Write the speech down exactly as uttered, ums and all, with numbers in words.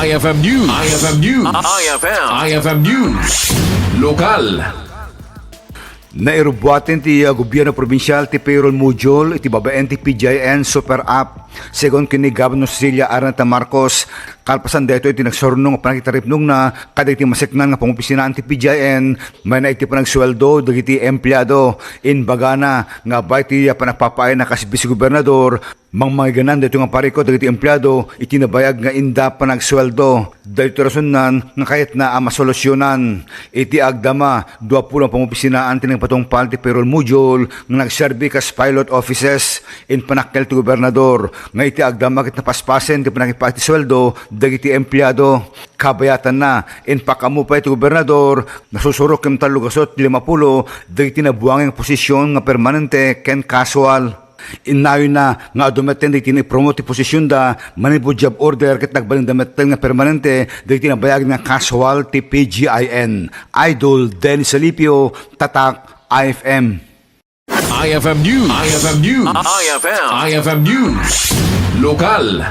I F M News. I F M News. I F M. I F M News. Lokal. Nairubbuaten ti, ah, gobierno probinsial ti payroll module iti babaen ti P G I N Super App. Segun ken ni Governor Cecilia Araneta Marcos, kalpasan daytoy ti nagsurno nga panakitaripnongna kadagiti maseknan nga pangopisinaan ti P G I N, mayna iti panagsueldo dagiti empleado. Imbagana nga babaen ti panagpapaayna kas Vice Gobernador, mangmangiganan daytoy nga parikut dagiti empleado iti nabayag nga inda panagsueldo. Daytoy rason nga kayatna a masolusionan. Iti agdama, dua pulo a pangopisinaan ti nagpatungpal ti payroll module nga nagserbi kas pilot offices. Impanakkel ti gobernador nga iti agdama ket napaspasen ti panakipati sueldo dagiti empleado. Kabayatanna, impakaammo pay ti gobernador, nasusurok ken tallo gasut lima pulo dagiti nabuangeng posisyon nga permanente ken casual. Innayonna nga adu metten dagiti naipromote ti posisyonda manipud job order ket nagbalinda metten nga permanente dagiti nabayag nga casual ti P G I N. Idol Dennis Salipio, Tatak I F M. I F M News. I F M News. I F M. I F M News. Lokal.